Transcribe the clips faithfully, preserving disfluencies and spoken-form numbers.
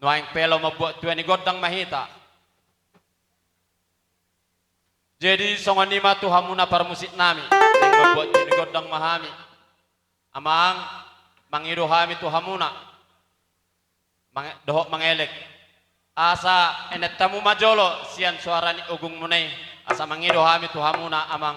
Nuaeng pe laho mambuat tua ni gondang ma hita. Jadi songon i ma tu hamuna parmusiknami, naeng mambuat tua ni gondang ma hami. Amang, mangido hami tu hamuna. Mange-, dohot mangelek. Asa enet hamu ma jolo sian soara ni ogungmuna i, asa mangido hami tu hamuna, amang.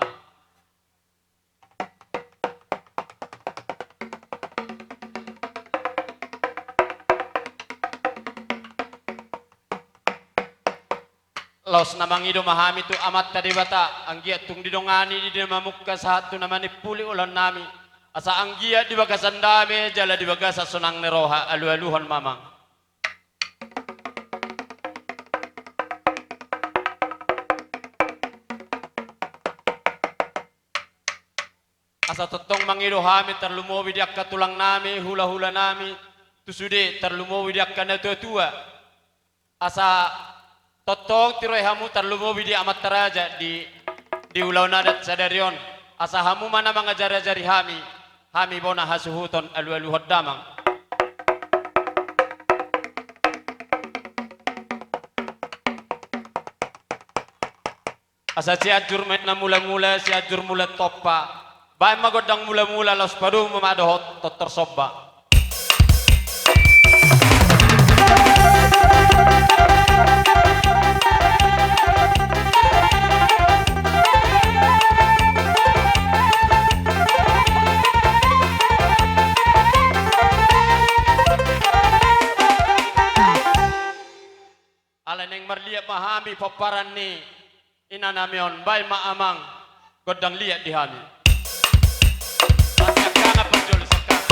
Laos na mangido ma hami tu Amanta Debata, anggiat tung didongani di na mamungka sahat tu na manimpuli ulaonnami. Asa anggiat di bagasan dame jala di bagasan sonang ni roha, alualuhon ma, amang. Asa tongtong mangido hami tarlumobi di angka tulangnami, hulahulanami, tu sude tarlumobi di angka natuatua. Asa tongtong tiroi hamu tarlumobi di amanta raja di, di ulaon adat sadari on. Asa hamu ma na mangajariajari hami, hami bona hasuhuton, alualuhon damang. Asa Cianjur ma inna mulamula, Cianjur mula tompa. Baen ma gondang mulamula, laos padomu ma dohot tortor somba. Alai naeng marliat ma hami pomparan ni inanami on, baen ma amang gondang liat di hami. Siangkangan parjolo, siangkangan.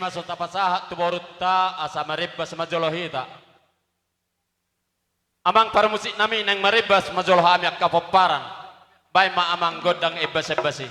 so tapasahat tu borunta asa marimbas ma jolo hita. Amang parmusik nami, naeng marimbas ma jolo hami angka pomparan. Baen ma amang gondang imbas-imbas i.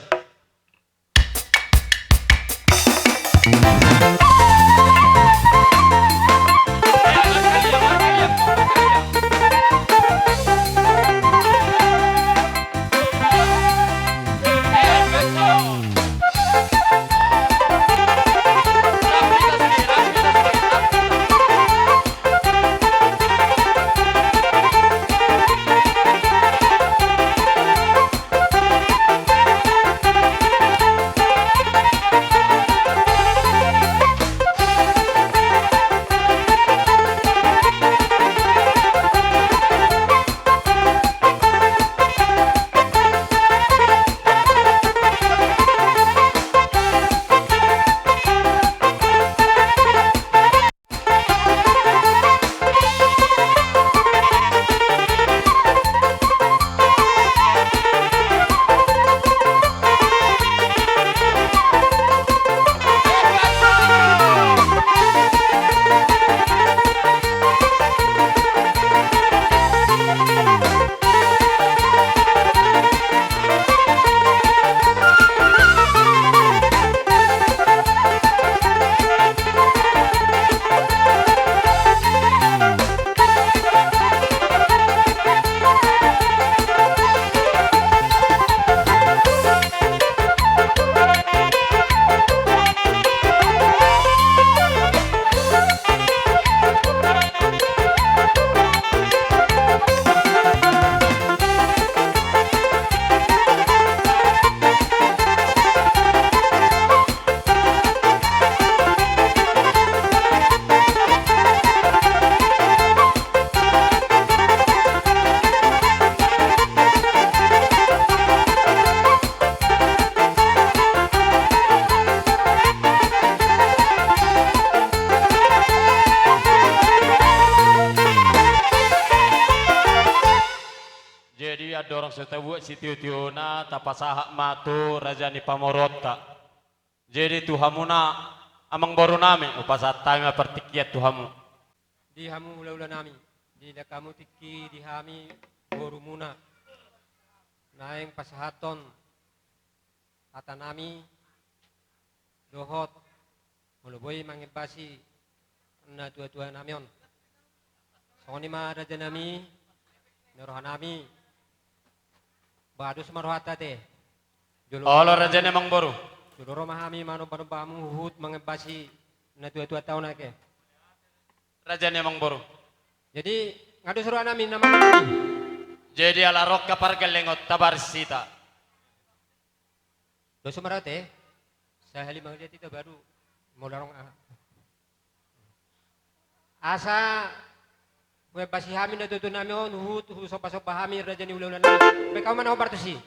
Jadi andorang so tabuat sitio-tiona, tapasahat ma tu raja ni pamoruonta. Jadi tu hamuna amang boru nami, hupasahat hami ma partingkian tu hamu. Di hamu hula-hula nami, diida hamu tingki di hami borumuna, naeng pasahathon hata nami dohot molo boi mangimbasi na tua-tua nami on. Songon i ma raja nami, na roha nami. Ba dos ma rohanta ate. Jolo olo raja ni amang boru. Jolo ro ma hami manomba-nomba hamu huhut mangimbasi na tua-tuanta on ate. Raja ni amang boru. Jadi nga dos roha nami na mangimbasi. Jadi ala rongka pargellengon tabaris hita. Dos ma roha ate. Sahali mangaliat hita baru molo adong aha. Asa huimbasi hami na tua-tua nami on, huhut husomba-somba hami raja ni hula-hula nami. Baen hamu ma na hombar tusi.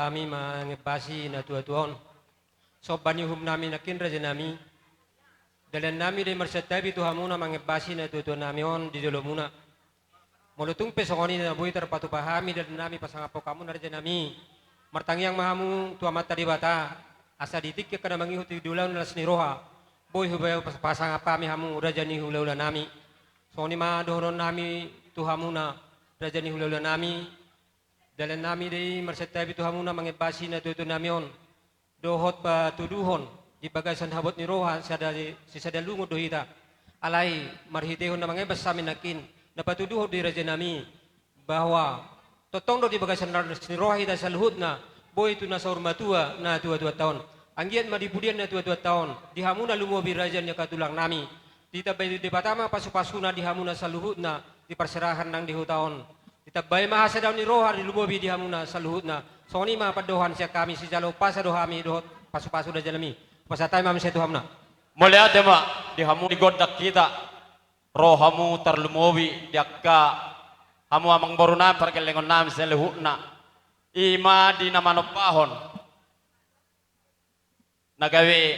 hami mangembasi na tuatua on. Somba ni uhum nami nangkin raja nami. Dalan nami do i marsantabi tu hamuna mangembasi na tuatua nami on di jolomuna. Molo tung pe songon i na boi tarpatupa hami dalan nami pasangaphon hamuna raja nami. Martangiang ma hamu tu Amanta Debata. Asa di tingki angka na mangihut i di ulaon las ni roha. Boi hubaen pas-, pasangap hami hamu raja ni hulahula nami. Songon i ma dohonon nami tu hamuna raja ni hulahula nami. Dalan nami do i marsantabi tu hamuna mangembasi na tuatua nami on. Dohot patuduhon di bagasan habot ni roha sada, sisada lungun do hita. Alai marhitehon na mangembas hami nangkin, na patuduhon do i raja nami, bahwa tongtong do di bagasan las ni roha hita saluhutna, boi tu na saur matua na tuatuanta on. Anggiat ma di pudian na tuatuanta on, di hamuna lumobi raja ni angka tulang nami. Ditambai Debata ma pasupasuna di hamuna saluhutna di parserahan nang di huta on. Ditambai ma hasadaon ni roha di lumobi di hamuna saluhutna. Songon i ma pandohan sian hami, sijalo umpasa do hami dohot pasupasu raja nami. Pasahat hami ma muse tu hamuna. Mauliate ma di hamu di gondang hita. Ro hamu tarlumobi di angka hamu amangboru nami pargellengon nami saluhutna. I ma di na manombahon na gabe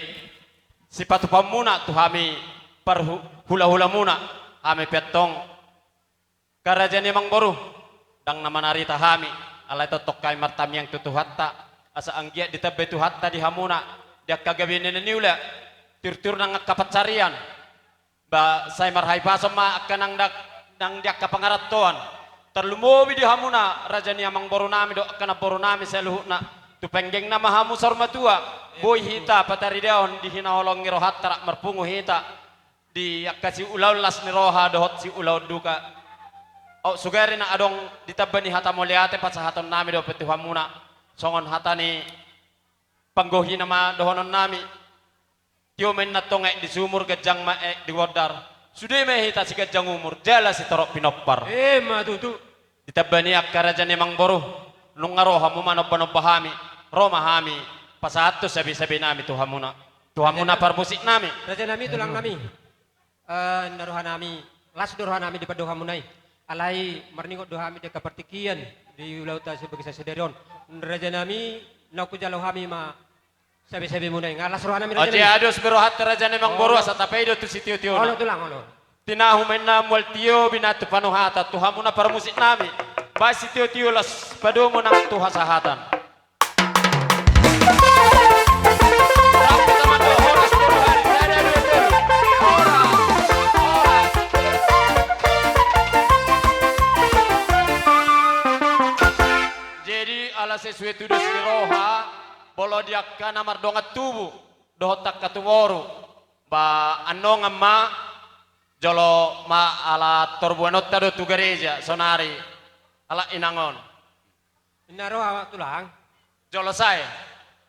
sipatupaonmuna tu hami parhu-, hulahulamuna, hami pe antong. Angka raja ni amangboru, ndang na manarita hami, alai tongtong hami martamiang tu Tuhanta, asa anggiat ditambai Tuhanta di hamuna, di angka gabe na niula, tiurtiur nang angka pansarian. Ba sai marhahipason ma angka nang dak-, nang di angka pangarantoan. Tarlumobi di hamuna raja ni amangboru nami dohot angka namboru nami saluhutna. Tu penggengna ma hamu saur matua. Boi hita pataridaon di hinaholongi rohanta rap marpungu hita. Di angka siulaon las ni roha dohot siulaon duka. Aut sugari na adong ditamba ni hata mauliate pasahaton nami dope tu hamuna. Songon hata ni panggohina ma dohonon nami. Tio ma inna antong aek di sumur, ganjang ma aek di gondar. Sude ma hita siganjang umur, jala sitorop pinompar. Emma tutu. Ditamba ni angka raja ni amangboru, nunga ro hamu manombanomba hami, ro ma hami pasahathon sabesabe nami tu hamuna. Tu hamuna parmusik nami. Raja nami, tulang nami. Eh, na roha nami, las do roha nami di pandohan muna i. Alai marningot do hami di angka partingkian di ulaonta sian bagasan sadari on. Raja nami, naung hujalo hami ma sabesabe muna i, nga las roha nami raja nami. Oke, adong be rohanta raja ni amangboru, asa tapaidop tu sitiotiona. Olo tulang, olo. Tinahu ma inna mual tio, binatu panuhatan, tu hamuna parmusik nami. Baen sitiotio las padomu nang tu hasahatan. Jadi ala sesuai tu dos ni roha, molo di angka na mardongan tubu dohot angka tumoru, ba annon ma jolo ma ala torbuanonta do tu gareja sonari, ala inangon. Inna roha tulang. Jolo sae.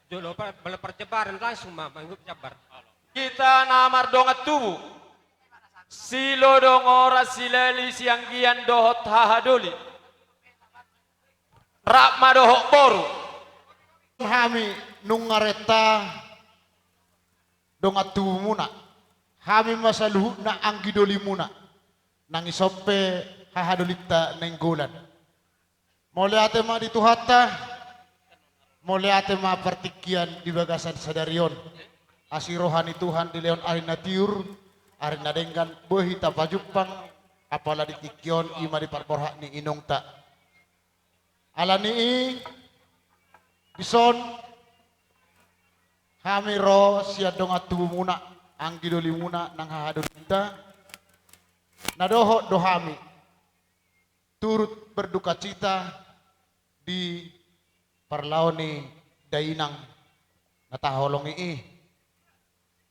Jolo pa-, bala parjabaran langsung ma mangihut jambar. Hita na mardongan tubu, Silodongora, Silali, Sianggian dohot Hahadoli. Rap ma dohot boru. Hami nunga renta dongan tubumuna. Hami ma saluhutna anggidolimuna. Nang ison pe hahadolinta Nainggolan. Mauliate ma di Tuhanta. Mauliate ma partingkian di bagasan sadari on. Asi roha ni Tuhan dilehon ari na tiur, ari na denggan, boi hita pajumpang, apala di tingki on i ma di parborhat ni inongta. Ala ni i, dison hami ro sian dongan tubumuna, anggidolimuna nang hahadolinta, na dohot do hami turut berdukacita di parlao ni dainang na tahaholongi i.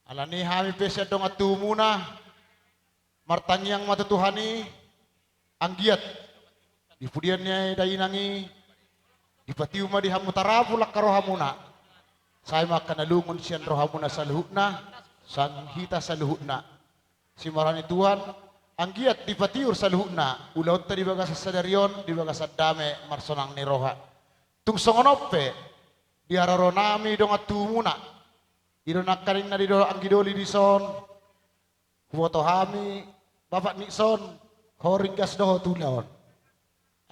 Ala ni i hami pe sian dongan tubumuna, martangiang ma tu Tuhan i, anggiat di pudian ni dainang i, dipatiur ma di hamu tarapul angka rohamuna. Sai ma angka na lungun sian rohamuna saluhutna, sian hita saluhutna. Asi ma roha ni Tuhan, anggiat dipatiur saluhutna ulaonta di bagasan sadari on, di bagasan dame marsonang ni roha. Tung songon on pe, di haroro nami dongan tubumuna, i do nangkaning na didok anggidoli dison, huboto hami, bapak ni son, ho ringgas do ho tu ulaon.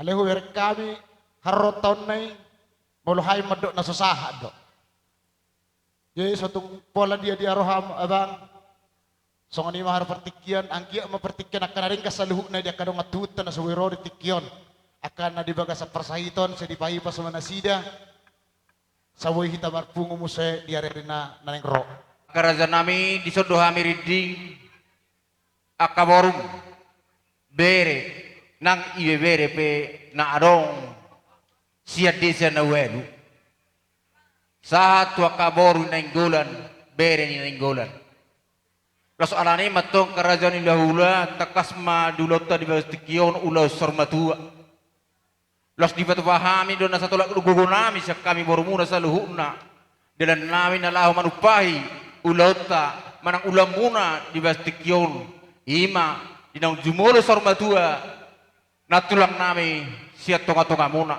Alai hubereng hami, haroro taon na i, Molo hami mandok na so sahat do. Jadi so tung pola dia dia roham abang. Songon i ma haru partingkian, anggiat ma partingkian angka na ringgas saluhutna di angka dongan tubuta na so boi ro di tingki on. Angka na di bagasan parsahiton, sai dipaipas ma nasida. Sai boi hita marpungu muse di ari-ari na naeng ro. Angka raja nami, dison do hami rinding. Angka borum, bere, nang ibebere pe na adong sian desa na ualu. Sahat tu angka boru ni Nainggolan, bere ni Nainggolan. Laos alani i ma tong angka raja ni hulahula, tangkas ma di ulaonta di bagas tingki on ulaon saur matua. Laos dipatupa hami do na satolap do gogo nami sian hami borumuna saluhutna. Dalan nami na laho manumpahi ulaonta manang ulaonmuna di bagas tingki on. I ma di naung jumolo saur matua nantulang nami sian tonga-tongamuna.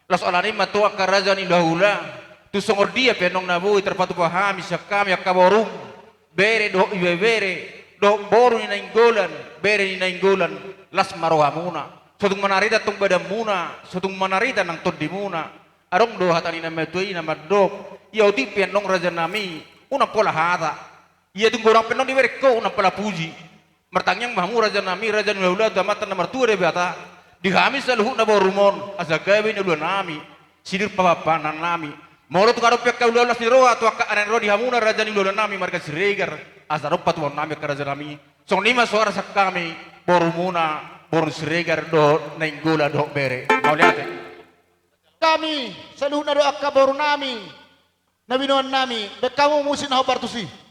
Laos alani i ma tong angka raja ni hulahula, tung songon dia pe annon na boi tarpatupa hami sian hami angka borum, bere dohot ibebere, dohot boru ni Nainggolan, bere ni Nainggolan, las ma rohamuna. So tung manarita tong badanmuna, so tung manarita nang tondimuna. Adong do hata ni na matua i na mandok, ia otik pe annon raja nami, unang pola hata. Ia tung godang pe annon dibereng ho, unang pola puji. Martangiang ma hamu raja nami, raja ni hulahula, tu Amanta na martua Debata, di hami saluhutna borum on, asa gabe na ula nami sidir papanan nami. Molo tung adong pe angka ulaon las ni roha tu angka na naeng ro di hamuna raja ni hulahula nami marga Siregar, asa adong patupaon nami angka raja nami. Songon i ma so arsak hami borumuna, boru ni Siregar dohot Nainggolan dohot bere. Mauliate. Hami saluhutna do angka boru nami, na binoan nami, baen hamu musik na hombar tusi.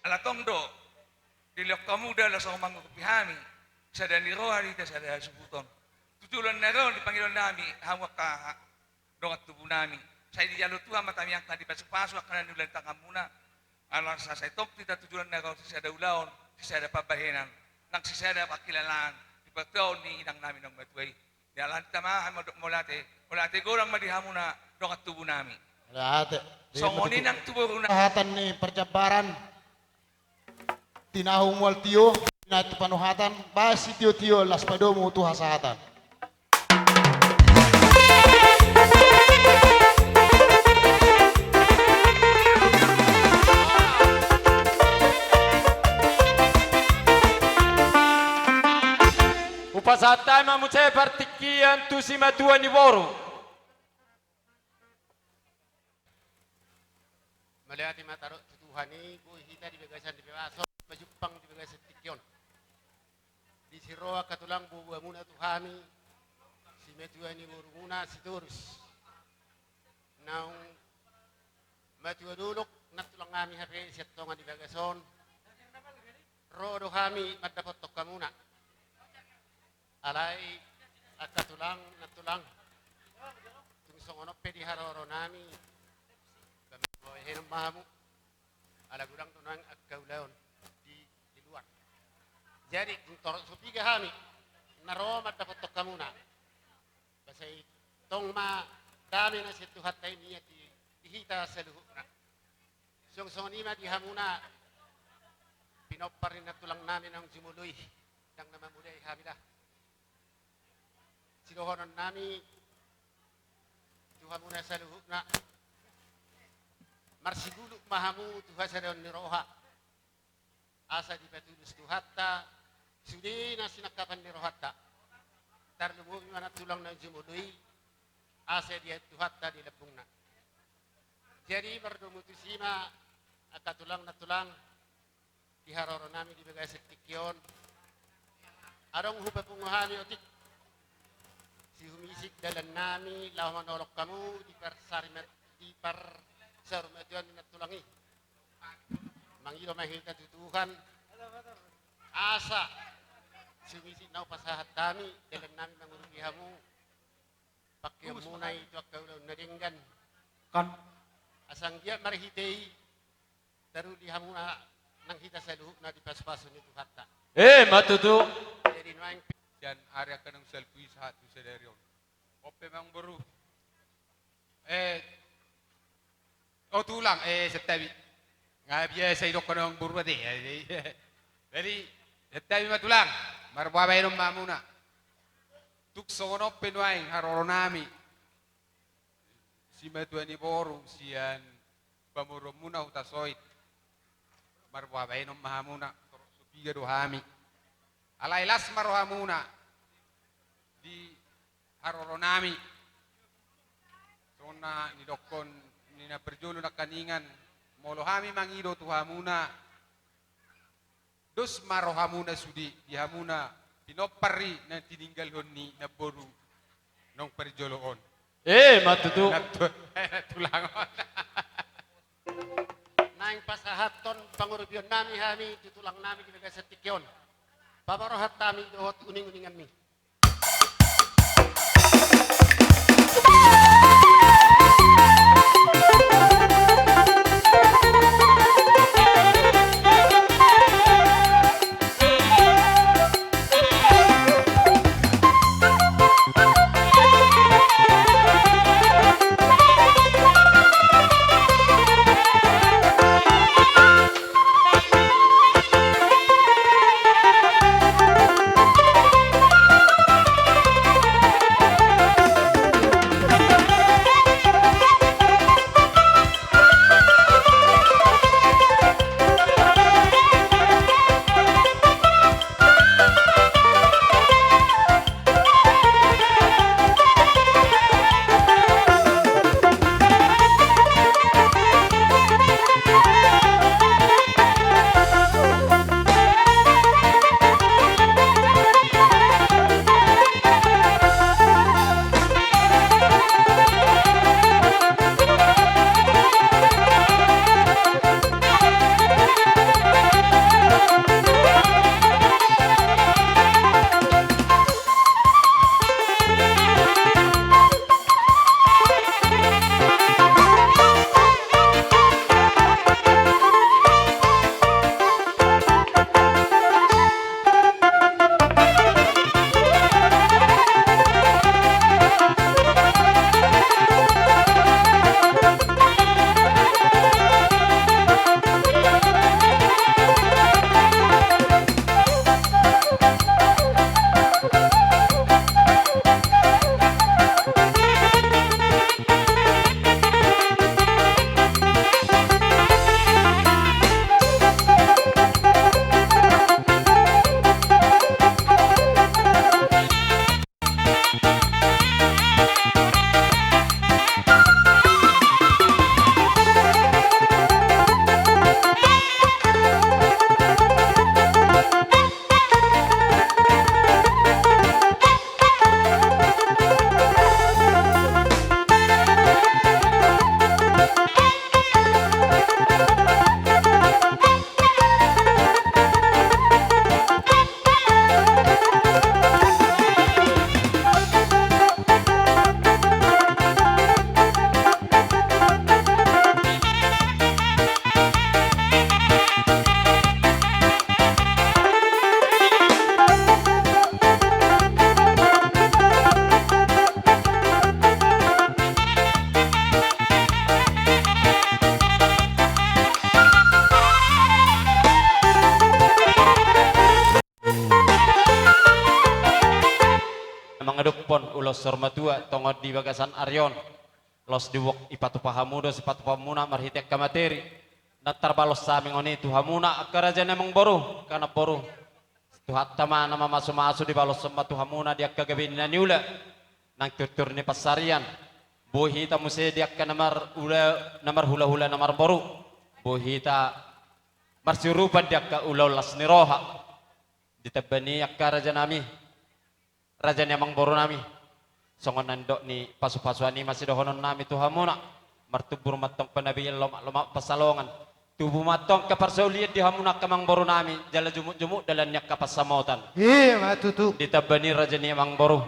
Ala tong do, dilehon hamu da laos songon mangurupi hami, sada ni roha do hita sada hasuhuton. Tu joloan na ro on dipangido nami hamu angka dongan tubu nami. Sai dijalo Tuhan ma tangiangta, dipasupasu angka na niula ni tanganmuna. Ala asa sai tong hita tu joloan na ro on sisada ulaon, sisada pambahenan, nang sisada pangkilalaan di partuaon ni inang nami naung matua i. Di alani i ma hami mandok mauliate, mauliate godang ma di hamuna dongan tubu nami. Mauliate. Songon i nang tu boruna. Hata ni parjambaran. Tinahu mual tio, na tu panuhatan, bahen sitio-tio, las padomu tu hasahatan. Hupasahat hami ma muse partingkian tu simatua ni boru. Mauliate ma taruhon tu Tuhan i, boi hita di bagasan di bagasan, pajumpang di bagasan tingki on. Disi ro angka tulang boaboamuna tu hami, simatua ni borumuna Sitorus. Naung matua dolok nantulang nami hape sian tonga ni bagas on. Ro do hami mandapothon hamuna. Alai angka tulang nantulang, tung songon on pe di haroro nami, bahenon ma hamu. Ala godang do nuaeng angka ulaon di, di luar. Jadi tung torop so piga hami na ro mandapothon hamuna. Asa i tong ma dame na sian Tuhanta i nian di, di hita saluhutna. Suang songon i ma di hamuna pinompar ni nantulang nami naung jumolo i, ndang na mamodai hami da. Sidohonon nami tu hamuna saluhutna, marsiguluk ma hamu tu hasadaon ni roha. Asa dipatulus Tuhanta sude na sinangkapan ni rohanta. Tarlumobi ma nantulang na jumolo i, asa diatur Tuhanta di lambungna. Jadi mardomu tusi ma angka tulang nantulang, di haroro nami di bagasan tingki on. Adong hupapungu hami otik, sihumisik dalan nami laho manolong hamu di parsari ma-, di parsaurmatuaon ni nantulang i. Mangido ma hita tu Tuhan asa sihumisik na hupasahat hami dalan nami mangurupi hamu. Pangkeonmuna i tu angka ulaon na denggan. Kan. Asa anggiat marhite i taruli hamuna nang hita saluhutna dipasupasu ni Tuhanta. Emma tutu. Jadi nuaeng pe. Sian ari angka naung salpu i sahat tu sadari on. On pe amangboru. Eh, o tulang, eh, santabi. Nga biasa didok amangboru ate. Jadi santabi ma tulang, marboa bahenon ma hamuna. Tung songon on pe nuaeng haroro nami, simatua ni boru sian pamoruonmuna Hutasoit, marboa bahenon ma hamuna, torop so piga do hami. Alai las ma rohamuna di haroro nami. Songon na nidokkon ni na parjolo nangkaningan, molo hami mangido tu hamuna, dos ma rohamuna sude di hamuna pinompar i na tininggalhon ni namboru naung parjolo on. Emma tutu. Na tu-, tulang on. Naeng pasahathon pangurupion nami hami tu tulang nami di bagasan tingki on. Paborhat hami dohot uninguninganmi. Ulos saur matua tongon di bagasan ari on. Laos di uok ipatupa hamu do sipatupaonmuna marhite angka materi. Ndang tarbalos hami songon i tu hamuna angka raja ni amangboru, angka namboru. Tuhanta ma na mamasumasu, dibaloshon ma tu hamuna di angka gabe ni na niula nang turtur ni pansarian. Boi hita muse di angka na marula-, na marhulahula na marboru. Boi hita marsiurupan di angka ulaon las ni roha. Ditamba ni angka raja nami, raja ni amangboru nami. Songon na nidok ni pasupasuan i ma sidohonon nami tu hamuna. Martumbur ma antong panabian, lomaklomak pansalongan. Tubu ma antong angka parsaulian di hamuna angka amangboru nami, jala jumukjumuk dalan ni angka pansamotan. Ima tutu. Ditamba ni raja ni amangboru,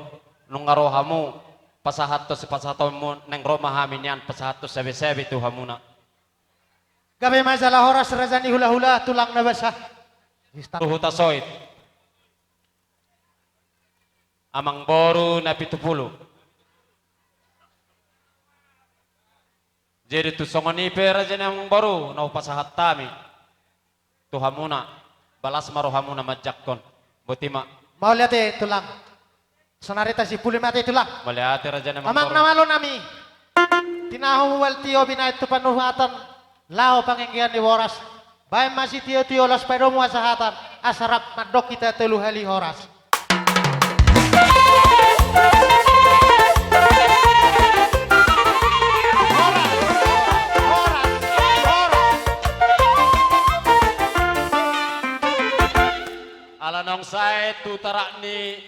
nunga ro hamu pasahathon sipasahatonmu, naeng ro ma hami nian pasahathon sabesabe tu hamuna. Gabe ma jala horas raja ni hulahula, tulang na basa. Huta Soit. Amangboru na pitupulu. Jadi tung songon i pe raja ni amangboru na hupasahat hami tu hamuna, balas ma rohamuna manjangkon. Boti ma. Mauliate tulang. Sonari tasimpuli ma ate tulang. Mauliate raja ni amangboru. Amang na malo nami. Tinahu mual tio binahen tu panuhatan. Laho panganggian ni boras. Baen ma sitiotio laos paedomu hasahatan, asa rap mandok hita tolu hali horas. Horas, horas, horas. Ala naung sae tu tarak ni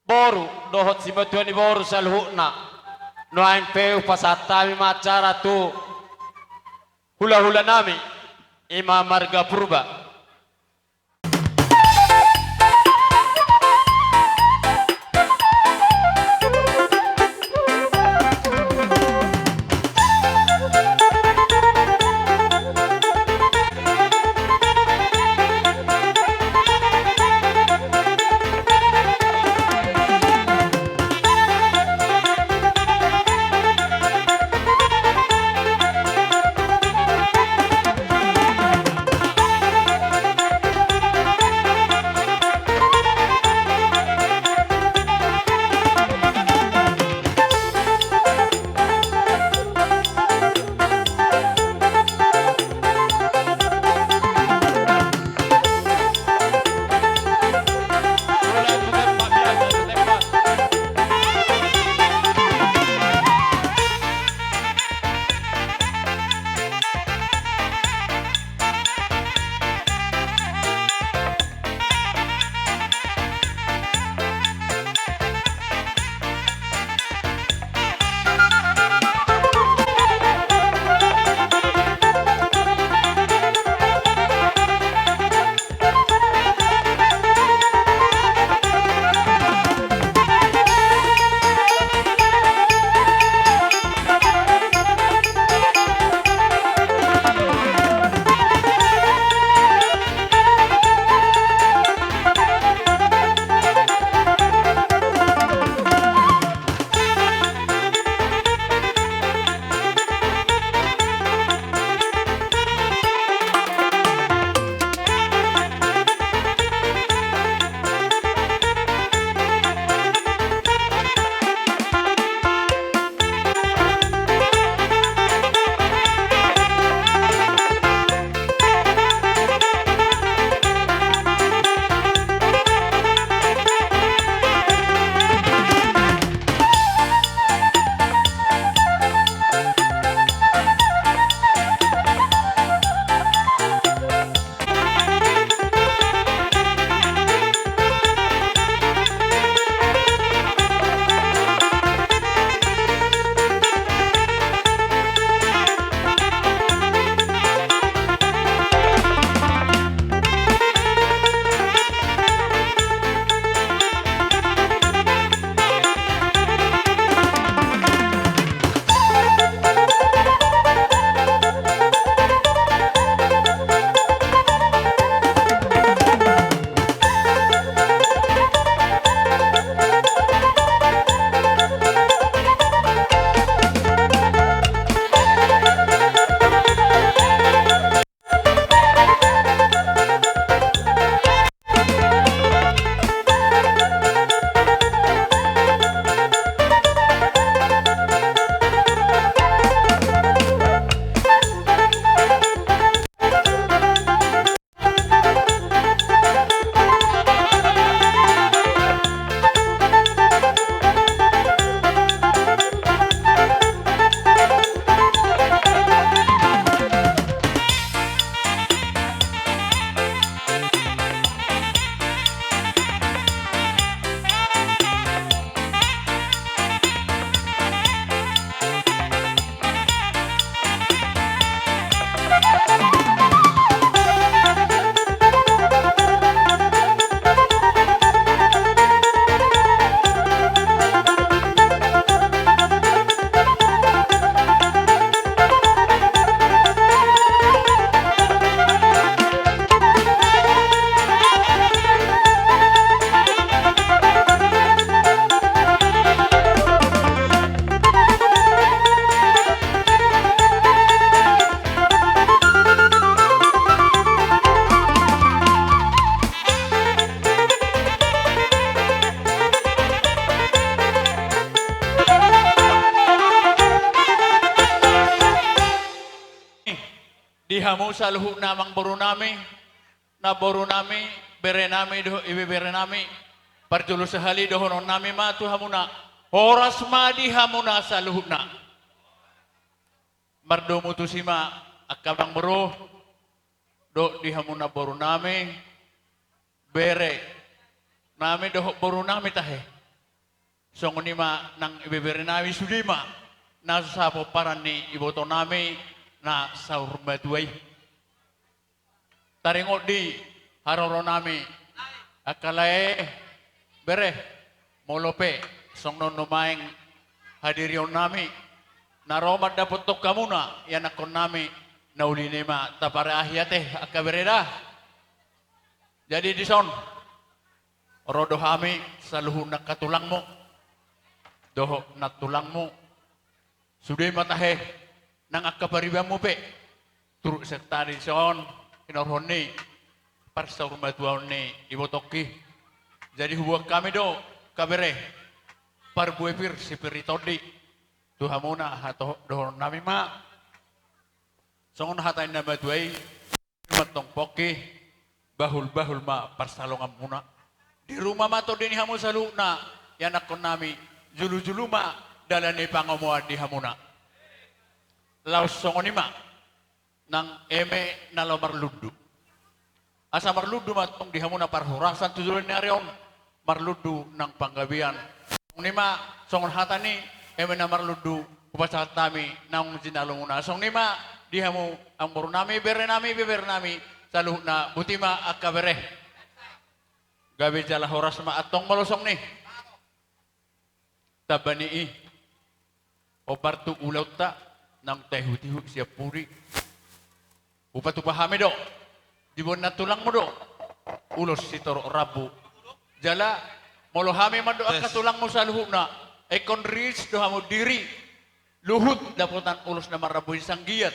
boru dohot simatua ni boru saluhutna. Nuaeng pe hupasahat hami ma acara tu hulahula nami, ima marga Purba. Hamu saluhutna amangborunami, namborunami, berenami dohot ibeberenami, parjolo sahali dohononnami ma tu hamuna, horas ma di hamuna saluhutna. Mardomu tusi ma angka amangboru, dohot di hamu namborunami, berenami dohot borunami tahe. Songon i ma nang ibeberenami, sude ma na sapomparan ni ibotonami na saur matua i. Taringot di haroronami angka lae, bere, molo pe songon on nuaeng hadirionnami na ro mandapothon hamuna ianakkonnami, na uli ni ma tapareahi ate angka bere da. Jadi dison ro do hami saluhutna angka tulangmu dohot nantulangmu. Sude ma tahe nang angka paribanmu pe, turut serta dison hinorhon ni parsaurmatuaon ni ibotongki. Jadi huboan hami do angka bere, parbue pir sipir ni tondi, tu hamuna hatohot dohononnami ma songon hata ni na matua i: Pir ma antong pongki, bahulbahul ma parsalonganmuna. Diruma ma tondi ni hamu saluhutna ianakkonnami, julujulu ma dalan ni pangomoan di hamuna. Laos songon i ma nang eme na laho marlundu. Asa marlundu ma antong di hamuna parhorasan tu joloan ni ari on, marlundu nang panggabean. Songon i ma songon hata ni eme na marlundu hupasahat hami naung jinalomuna. Songon i ma di hamu amangborunami, berenami, ibeberenami, saluhutna. Boti ma angka bere, gabe jala horas ma antong molo songon i. Tamba ni i, hombar tu ulaonta naung taihutihut sian pudi. Hupatupa hami do, diboan nantulangmu do ulos sitorop rambu. Jala molo hami mandok angka tulangmu saluhutna, ingkon ris do hamu diri, luhut dapotan ulos na marrambu i, sanggiat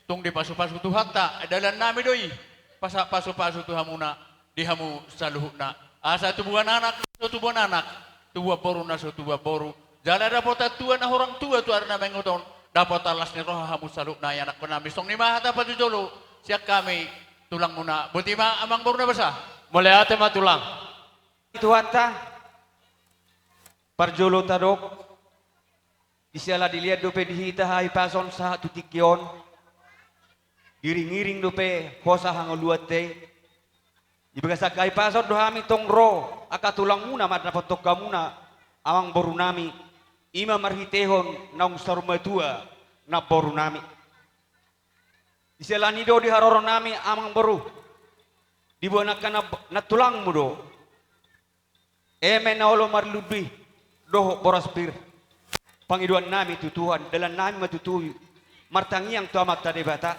tung dipasupasu Tuhanta dalannami do i. Pasahat pasupasu tu hamuna, di hamu saluhutna, asa tubuan anak na so tubuan anak, tubuan boru na so tubuan boru, jala dapotan tua na hurang tua tu ari na mangihut on, dapotan las ni roha hamu saluhutna ianakkonnami. Songon i ma hata pajojolo sian hami tulangmuna. Boti ma amangboru na basa. Mauliate ma tulang. Tuhanta, parjolo tadok, di siala dilean dope di hita hahipason sahat tu tingki on, diiringiring dope hosa hangoluanta i. Di bagasan hahipason do hami tong ro angka tulangmuna mandapothon hamuna amangborunami, i ma marhitehon naung saur matua namborunami. Di siala ni i do di haroronami amangboru, diboan angka na, nantulangmu do eme na olo marlundu i dohot boras pir. Pangidoannami tu Tuhan, dalannami ma tutu i martangiang tu Amanta Debata,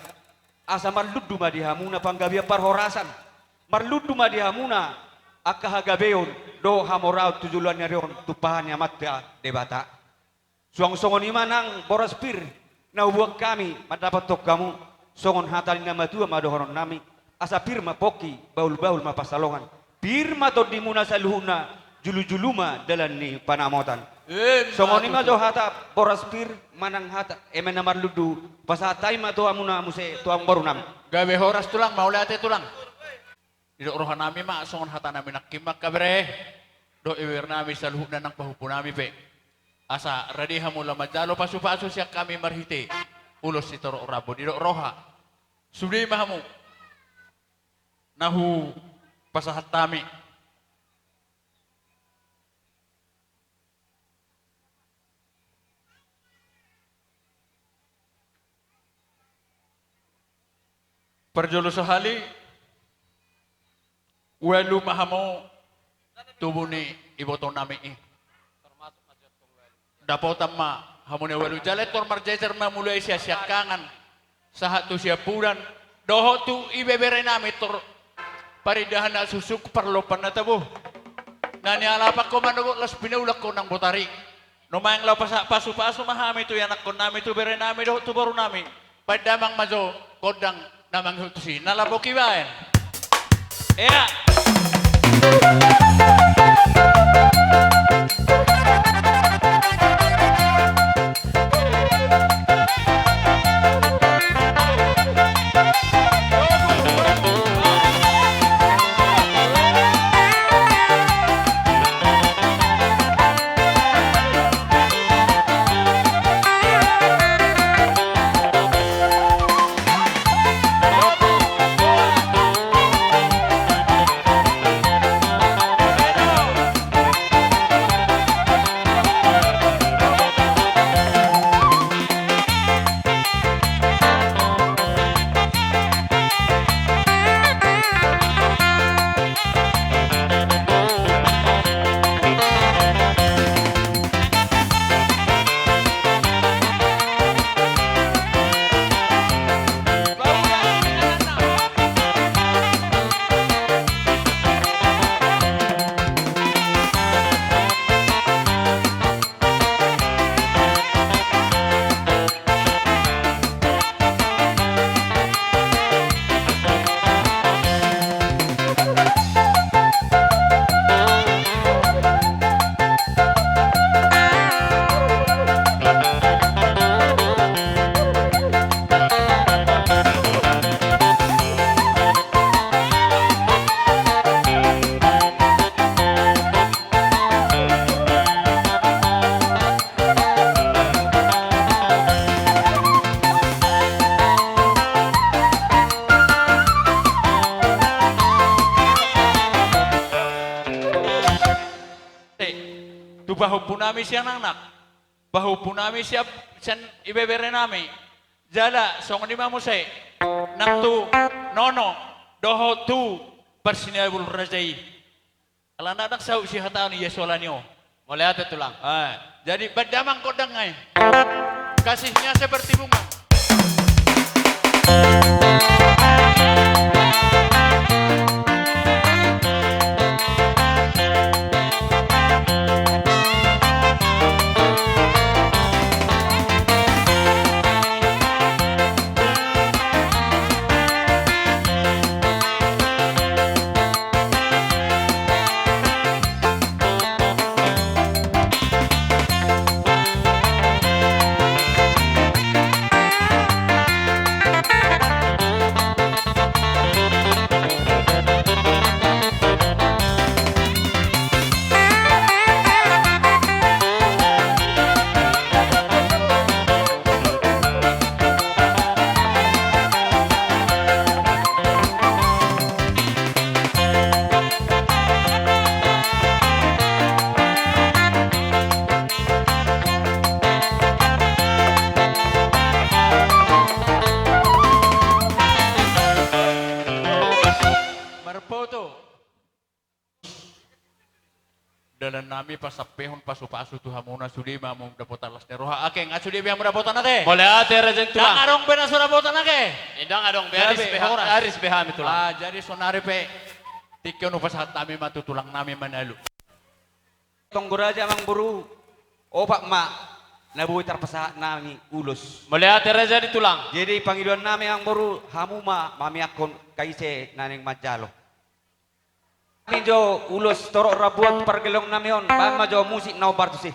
asa marlundu ma di hamuna panggabean parhorasan, marlundu ma di hamuna angka hagabeon dohot hamoraon tu joloan ni ari on tumpahon ni Amanta Debata. Suang songon i ma nang boras pir na huboan hami mandapothon hamu, songon hata ni na matua ma dohononnami: Asa pir ma pongki, bahulbahul ma pansalongan. Pir ma tondimuna saluhutna, julujulu ma dalan ni panamotan. Emma tutu. Songon i ma jo hata boras pir manang hata eme na marlundu, pasahat hami ma tu hamuna muse tu amangborunami. Gabe horas tulang, mauliate tulang. Didok rohanami ma songon hatanami nangkin ma angka bere dohot ibeberenami saluhutna nang pahompunami pe, asa rade hamu laho manjalo pasupasu sian hami marhite ulos sitorop rambu. Didok roha, sude ma hamu na hupasahat hami. Parjolo sahali, ualu ma hamu tubu ni ibotonami i. Dapotan ma hamu na ualu, jala tor marjejer ma mulai sian siangkangan sahat tu siampudan, dohot tu ibeberenami tor parindahan na susuk parlompan na tabo. Na nialapan ho manogok las pinaulak ho nang botari. Nuaeng laho pasahat pasupasu ma hami tu ianakkonnami, tu berenami dohot tu borunami. Baen damang ma jo gondang na mangihut tusi, na laho kibaen. Ea. nami sian anak, pahompu nami sian, sian ibebere nami. Jala songon i ma muse nang tu nono dohot tu parsinabul raja i. Alana ndang saut sihataon ia sola ni on. Mauliate tulang. Ah, jadi baen damang gondang i. Kasihnya seperti bunga. Marpoto. Dalan nami pasampehon pasupasu tu hamuna, sude ma hamu dapotan las ni roha. Ake, nga sude be hamu dapotan ate? Mauliate raja ni tulang. Ndang adong be na so dapotan ate? Eh, ndang adong be, aris be ha-, horas. Aris be hami tulang. Ah, jadi sonari pe tingki on hupasahat hami ma tu tulang nami Manalu. Tonggo raja amangboru, opat ma na boi tarpasahat nami ulos. Mauliate raja ni tulang. Jadi pangidoan nami amangboru, hamu ma mamiangkon, angka ise na naeng manjalo. Hami jo ulos torop rambu on tu pargelong nami on, baen ma jo musik na hombar tusi.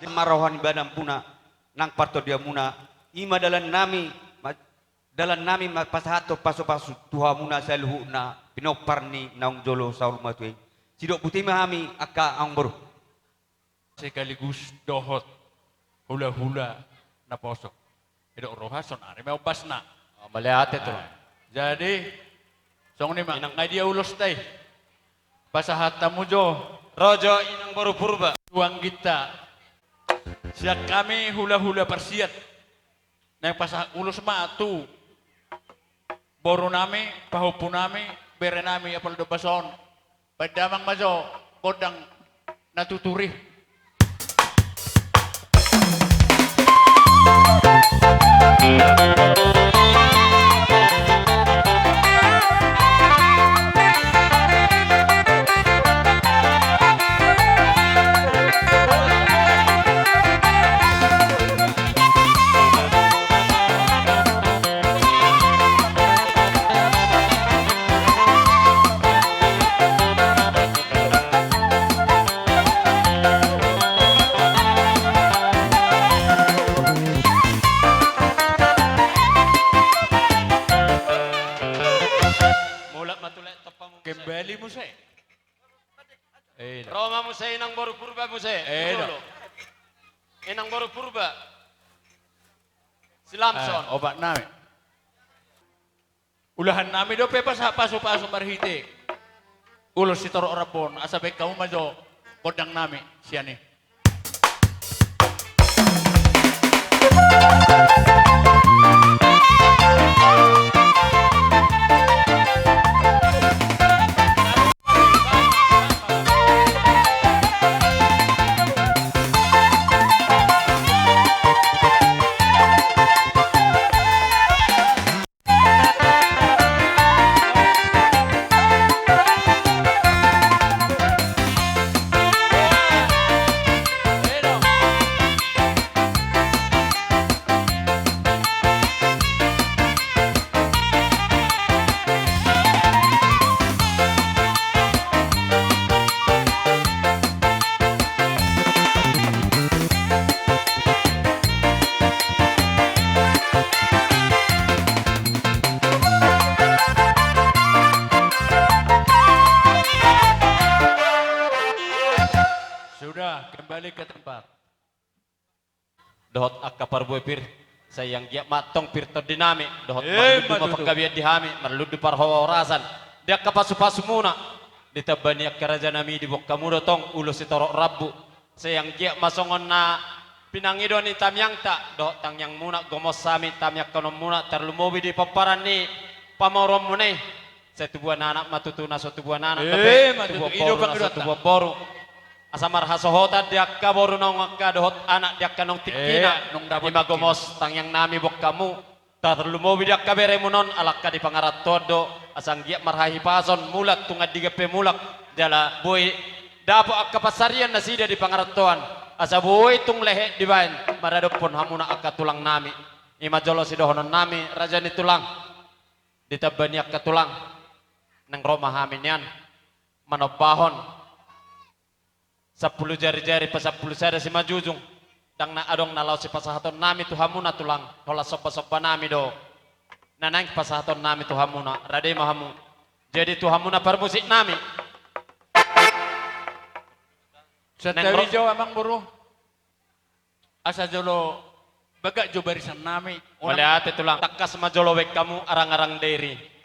Ima roha ni badanmuna nang partondianmuna, ima dalan nami ma-, dalan nami ma pasahathon pasupasu tu hamuna saluhutna pinompar ni naung jolo saur matua i. Sidok boti ma hami angka amangboru. Sekaligus dohot hulahula naposo. Didok roha sonari ma ombasna. Oh, mauliate tulang. Nah, jadi songon i ma. Inang, nga dia ulosta i? Pasahat hamu jo. Ro jo inang boru Purba. Tu angginta. Sian hami hulahula parsiat. Naeng pasahat ulos ma tu boru nami, pahompu nami, bere nami, apala di ombas on. Baen damang ma jo gondang na tutur i. Mulak ma tulang, tompa muse. Kembali muse. Eh, dah. Ro ma muse inang boru Purba muse. Eh, dah. Inang boru Purba. Si Lamson. Eh, opat nami. Ulahan nami dope pasahat pasupasu marhite Ulos sitorop rambu on, asa baen hamu ma jo gondang nami sian i. Sudah, kembali ke tempat. Dohot angka parbue pir, sai anggiat ma antong pir tondi nami, dohot Eh, marlundu ma ma tutu. panggabean di hami, marlundu parhorasan, di angka pasu-pasumuna, ditamba ni angka raja nami diboan hamu do tong ulos sitorop rambu, sai anggiat ma songon na pinangido ni tamiangta, dohot tangiangmuna, gomos hami tamiangkononmuna, tarlumobi di pomparan ni pamoruonmuna i, sai tubuan anak ma tutu na so tubuan anak, Eh, dope, ma tutu, tubuan i do boru na so pangidoanta. tubuan boru. Asa marhasohotan di angka boru naung angka dohot anak di angka naung tingkina. Eh, naung dapot Ima tingkina. gomos tangiang nami boan hamu. Tarlumobi di angka beremuna on ala angka di pangarantoan do. Asa anggiat marhahipason mulak tu andigan pe mulak. Jala boi dapot angka pansarian nasida di pangarantoan. Asa boi tung lehet dibaen maradophon hamuna angka tulang nami. Ima jolo sidohonon nami, raja ni tulang. Ditamba ni angka tulang. Naeng ro ma hami nian. Manombahon. Sampulu jari-jari pasampulu sada simanjujung. Ndang na adong na laho sipasahaton nami tu hamuna tulang, holan somba-somba nami do. Na naeng pasahaton nami tu hamuna, rade ma hamu. Jadi tu hamuna parmusik nami. Santabi jo amang boru. Asa jolo bagak jo barisan nami. Mauliate tulang, tangkas ma jolo baen hamu arang-arang deri.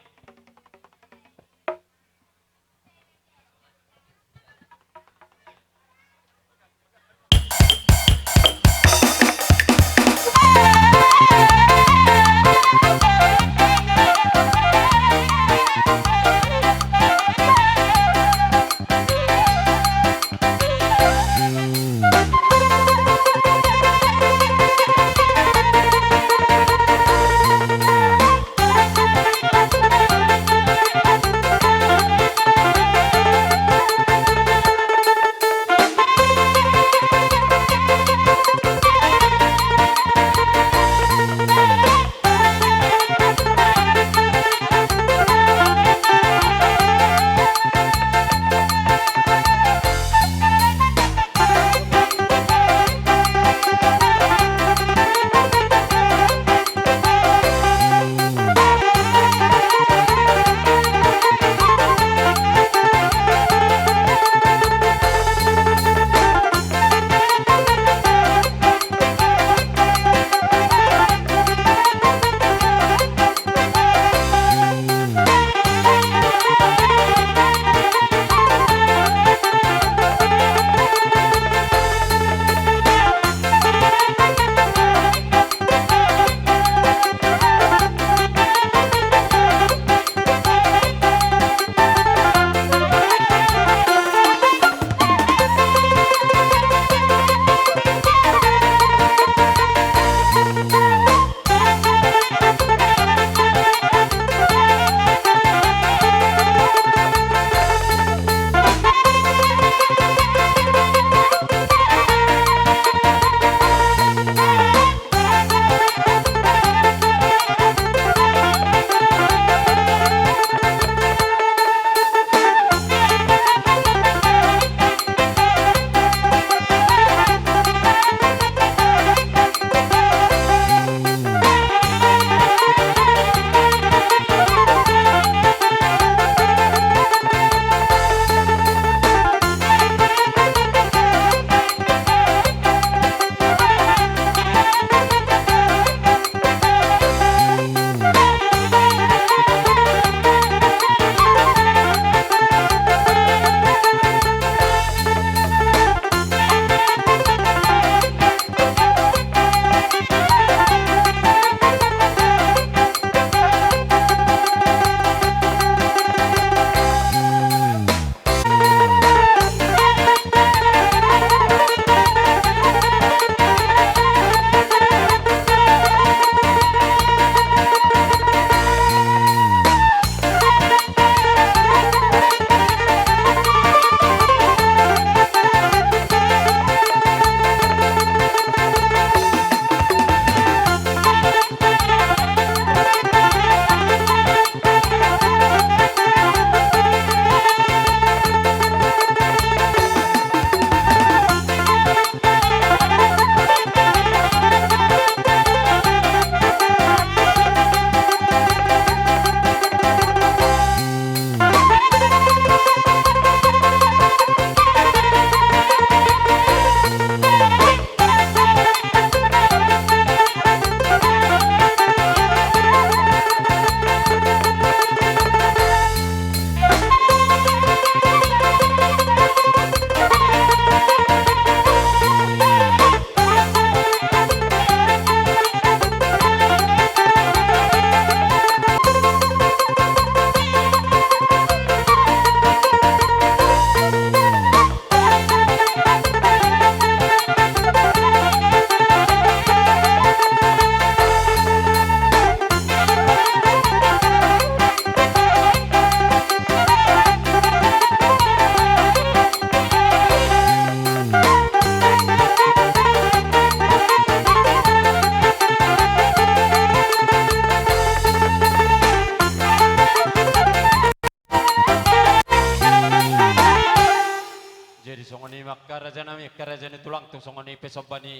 Jadi songon i ma angka raja nami, angka raja ni tulang tu songon i pe somba ni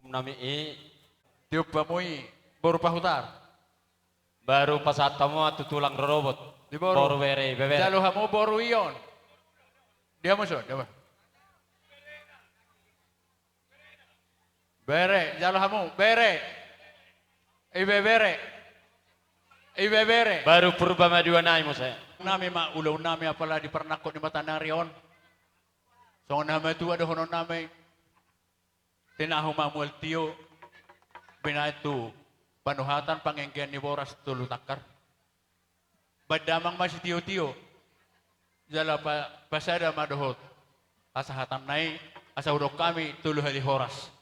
nami i. Tiop hamu i boru Pahutar. Baru pasahat hamu ma tu tulang rorobot. Di boru. Boru bere, ibebere. Jalo hamu boru i on. Dia musuh, dia musuh. Bere, jalo hamu, bere. Ibebere. Ibebere. Baru Purba Madua nai muse. Nami ma ulaon nami apala di parnangkok ni matanari on. Songon na matua dohonon nami. Tinahu ma mual tio. Binahen tu panuhatan pangenggean ni boras tolu tangkar. Baen damang ma sitiotio, jala pa-, pasada ma dohot hasahatan nai, asa hudok hami tolu hali horas.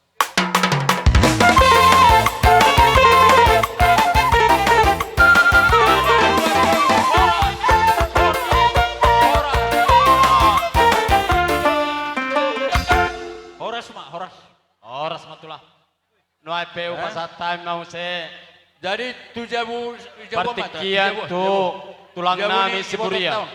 Horas ma, horas. Horas ma tulang. Nuaeng pe hupasahat hami ma muse. Jadi tu jabu, jabu ma, partingkian tu tulang nami Siburian.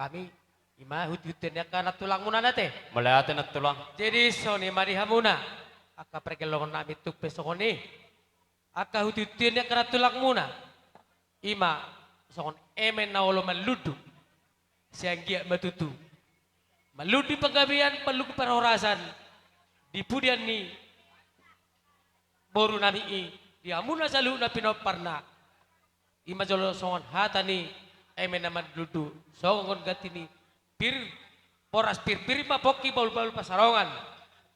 Hami, ima hutihutian ni angka nantulangmuna na te. Mauliate nantulang. Jadi songon i ma di hamuna, angka pargelongon nami tung pe songon i. Angka hutihutian ni angka nantulangmuna, ima songon eme na olo manlundu. Sai anggiat ma tutu manlundu panggabean, manlundu parhorasan di pudian ni boru nami i, di hamuna saluhutna pinomparna. Ima jolo songon hata ni eme na manlundu, songon ganti ni pir, boras pir, pir ma pongki, bahulbahul pansalongan.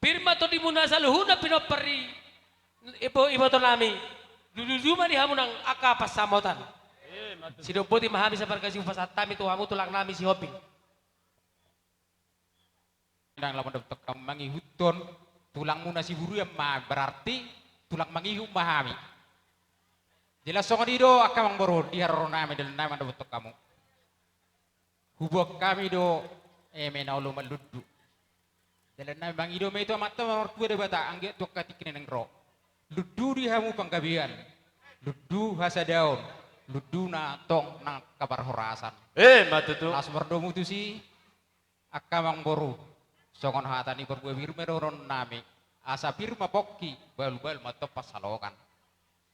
Pir ma tondimuna saluhutna pinompar ni ibo-, iboto nami. Dududu ma di hamu nang angka pansamotan. Sidok boti ma hami sapargasi hupasahat hami tu hamu tulang nami Sihombing. Ndang laho mandapothon hamu mangihuthon tulangmuna Siburian ma, berarti tulang mangihut ma hami. Jelas songon i do angka amangboru, di haroro nami, dalan nami mandapothon hamu. Huboan hami do eme na olo manlundu. Dalan na mangido ma i tu Amanta Martua Debata, anggiat tu angka tingki na naeng ro. Lundu di hamu panggabean, lundu hasadaon, lundu na tong na angka parhorasan. Ima tutu. Laos mardomu tusi, angka amangboru, songon hata ni parbue pir ma dohonon nami, asa pir ma pongki, balu-balu ma tong pansalongan.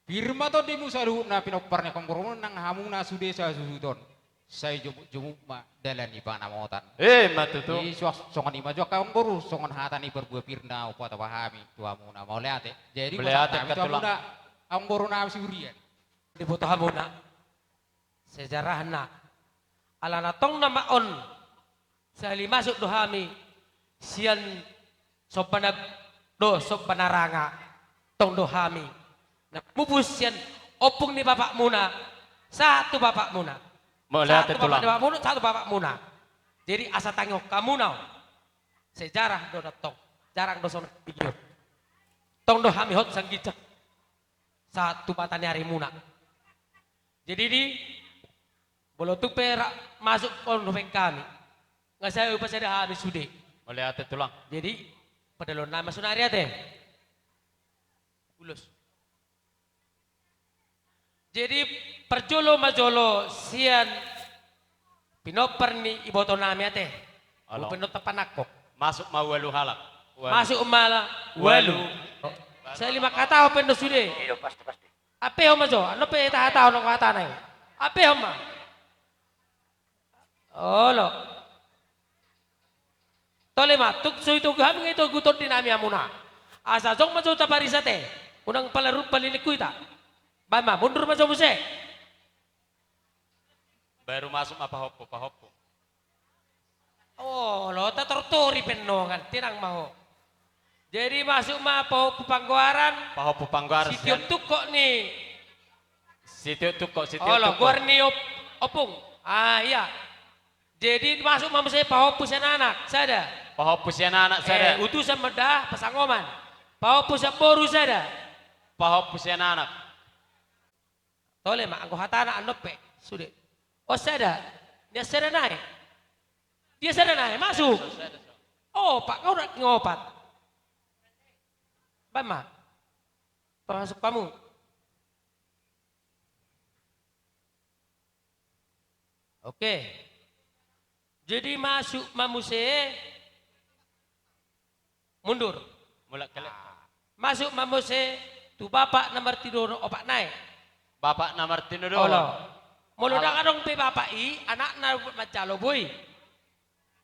Pir ma tondimu saluhutna pinompar ni angka amangboru nang hamuna sude sahasuhuton. Sai jomuk-jomuk ma dalan ni panamotan. Ima tutu. Jadi suang songon i ma jo angka amangboru, songon hata ni parbue pir na hupatop hami tu hamuna. Mauliate. Jadi mauliate, pasahat hami tu hamuna, amangboru nami si Urian. Diboto hamuna sejarahna. Alana tong nama on. Sahali masuk do hami sian Somba na, do Somba Naranga, tong do hami na mupus sian ompung ni bapakmuna, sahat tu bapakmuna. Mauliate, sahat tu bapak, tulang, ni bapakmuna, sahat tu bapakmuna. Jadi asa tangihon hamuna on. Sejarah do na tong, jarang do songon i. Tong do hami hot sian ginjang sahat tu mata ni arimuna. Jadi di molo tung pe ra masuk on dope hami, nga sai hupasada hami sude. Mauliate, tulang. Jadi padalonna ma sonari ate. Ulos. Jadi parjolo ma jolo sian pinompar ni iboto nami ate. Olo. Pinompar panangkok. Masuk ma ualu halak. Ualu. Masuk ma la-, ualu. Ualu. Sai lima hata pe do sude. Iya, pasti, pasti. Ampehon ma jo, annon pe tahatahon anggo hatana i. Ampehon ma. Olo. Tole ma, tung so itogu hami nga itogu tondi nami hamuna. Asa jongjong ma jo taparisa ate. Unang pala rupa lilingku hita. Baen ma, mundur ma jo muse. Baru masuk ma pahompu, pahompu. Olo, tatortori pe nongan, tenang ma ho. Jadi masuk ma pahompu panggoaran. Pahompu panggoaran, Sitiotungkok ni. Sitiotungkok, Sitiotungkok. Olo, goar ni op-, ompung. Ah, iya. Jadi masuk ma muse pahompu sian anak, sada. Pahompu sian anak, sada. Eh, utusan ma da, pasangoman. Pahompu sian boru, sada. Pahompu sian anak. Tole ma, anggo hatana annon pe sude. O sada. Dia sada nai. Dia sada nai, masuk. Opat, kau udah ngopat. Baen ma. Termasuk kamu. Oke. Jadi masuk ma muse. Mundur. Mulak kelek. Ah. Masuk ma muse tu bapak na martinodohon opat nai. Bapak na martinodohon. Olo. Molo ndang adong pe bapak i, anakna manjalo boi.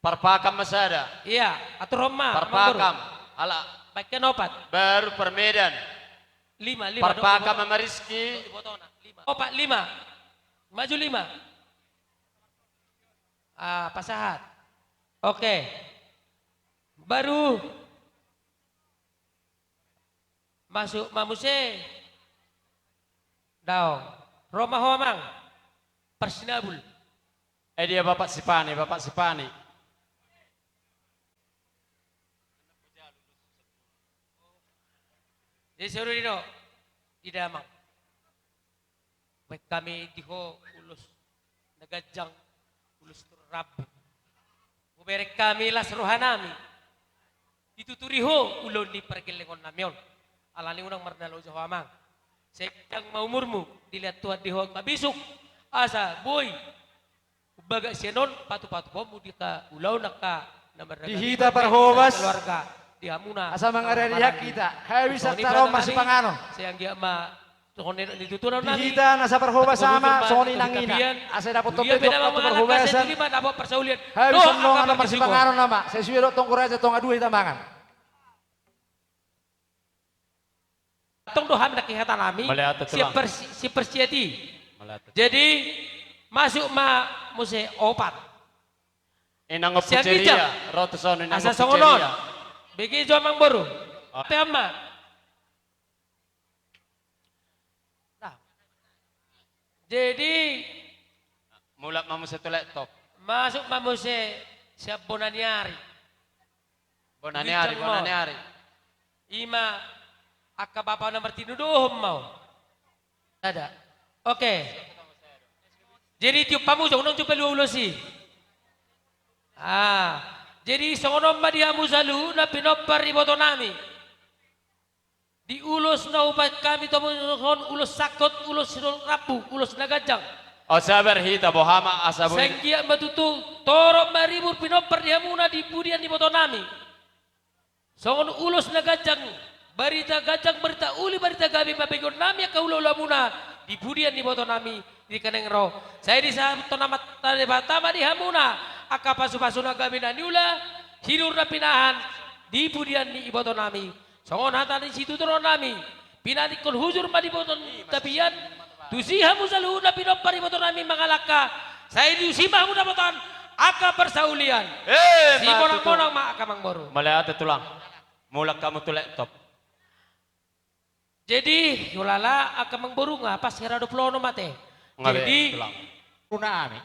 Parpakan ma sada. Iya, aturhon ma. Parpakan. Ala. Baen opat. Baru parmedan. Lima, lima. Parpakan ma mariski. Opat, lima. Maju lima. Ah, pasahat. Oke. Baru masuk ma muse. Daong. Ro ma ho amang. Parsinabul. Eh, dia bapak Sipani, bapak Sipani. Jadi seru dino. Ida amang. Baen hami di ho ulos na ganjang, ulos tu rambu. Hubereng hami las roha nami. Dituturi ho ulaon ni pargellengon nami on. Alani unang marnaloja ho amang. Sai ganjang ma umurmu, dilehon Tuhan di ho angka bisuk. Asa boi. Bagak sian on, patupatuhonmu di angka ulaon angka na mardalan. Di hita parhobas. Keluarga, di hamuna. Asa mangaradiak hita. Hami santabi on marsipanganon. Sai anggiat ma songon i didok ni tutu nami. Di hita nasa parhobas ama, songon i nang ina. Asa dapot tope jok tu parhobasan. Hami songon i nang marsipanganon ama. Sai sude dok tonggo raja tonga dua hita mangan. Tong do hami nangkin hata nami. Mauliate, tulang. Sian parsi-, sian parsiat i. Mauliate. Jadi masuk ma muse opat. Inang Ompu Ceria, ro tu son, Inang Ompu Ceria. Asa songon on. Bege jo amang boru. Oh. Pe ama. Nah. Jadi mulak ma muse tu laptop. Masuk ma muse sian bona ni ari. Bona ni ari, bona ni ari. Ima angka bapa na martinodohon ma on. Ada. Oke. Jadi tiop hamu jo, unang jo palua ulos i. Ah. Jadi songon on ma di hamu saluhutna pinompar ibotonami. Di ulos na hubaen hami tu hamu on ulos sangkot, ulos rambu, ulos na ganjang. Asa berhita boha ma asa boi. Sai anggiat ma tutu torop maribur pinompar di hamuna di pudian ibotonami. Songon ulos na ganjang, barita ganjang, barita uli, barita gabe pabegeonnami angka hulahulamuna di pudian ibotonami di na naeng ro. Sai disahaphon Amanta Debata ma di hamuna angka pasupasu na gabe na niula, hidur na pinahan di pudian ni ibotonami. Songon hata ni situturonami, pinangikkon hujur ma di iboton tapian, tusi hamu saluhutna pinompar ibotonami mangalangka, sai tusi ma hamu dapotan angka parsaulian. Eh, ma tutu. Simonangmonang ma angka amangboru. Mauliate tulang. Mulak hamu tu laptop. Jadi, ulala angka amangboru nga pas hera doplono mate. Nga be, jadi tulang. Boru nami.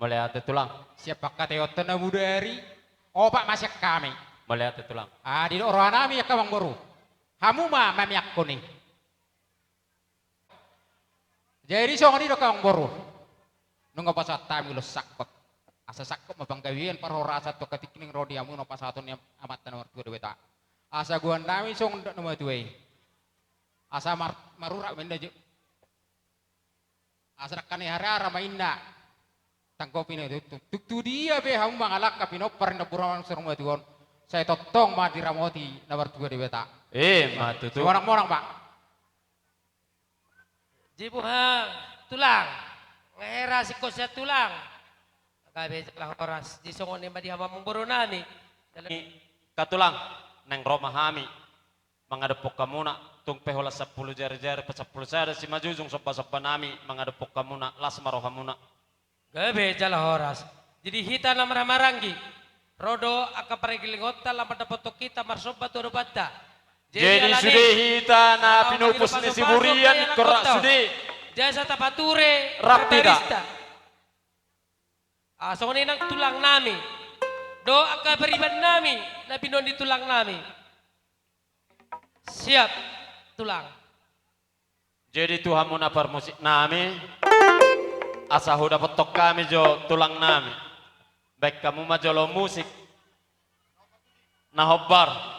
Mauliate tulang. Siap pangkataion na mudari. Opat ma sian hami. Mauliate tulang. Ah, didok rohanami angka amangboru. Hamu ma mamiangkon i. Jadi songon i do angka amangboru. Nunga pasahat hami ulos sangkot. Asa sangkot ma panggabean parhorasan tu angka tingki na ro di hamu na pasahaton ni Amanta na martua Debata. Asa goannami songon dok na matua i. Asa mar-, marurat ma inna jo. Asa dangka ni harara ma inna. Tanggopi na tutu. Tung tu dia be hamu mangalangka pinompar ni nampuna na martua on. Sai tongtong ma diramoti na martua Debata. Eh, ma tutu. Simonangmonang ma. Jadi boha tulang. Nga hera singkop sian tulang. Gabe jala horas. Jadi songon i ma di hamu amangborunami. Angka tulang, naeng ro ma hami mangadophon hamuna, tung pe holan sampulu jarijari, pasampulu sada simanjujung sombasombanami mangadophon hamuna, las ma rohamuna. Gabe jala horas. Jadi hita na marhahamaranggi, ro do angka pargellengonta lam mandapothon hita marsomba tu adopanta. Jadi alani sude hita na pinupus ni siburian, ingkon rap sude. Jasa tapature rap hita. Ah, songon i nang tulangnami. Dohot angka paribannami na binoan ni tulangnami. Siap, tulang. Jadi tu hamuna parmusiknami, asa hudapothon hami jo tulangnami. Baen hamu ma jolo musik na hombar.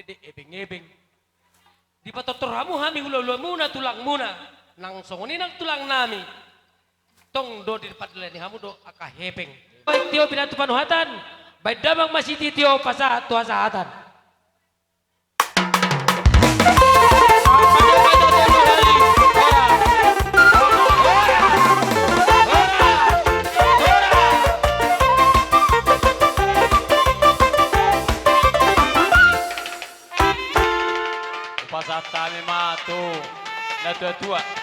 Dede ebeng-ebeng. Dipatortor hamu hami hula-hulamuna, tulangmuna, nang songon i nang tulang nami. Tong do dipardalani hamu do angka hepeng. Baen tio pinantu panuhatan, baen damang ma sitio-tio pasahat tu hasahatan. Hupasahat hami ma tu natua-tua.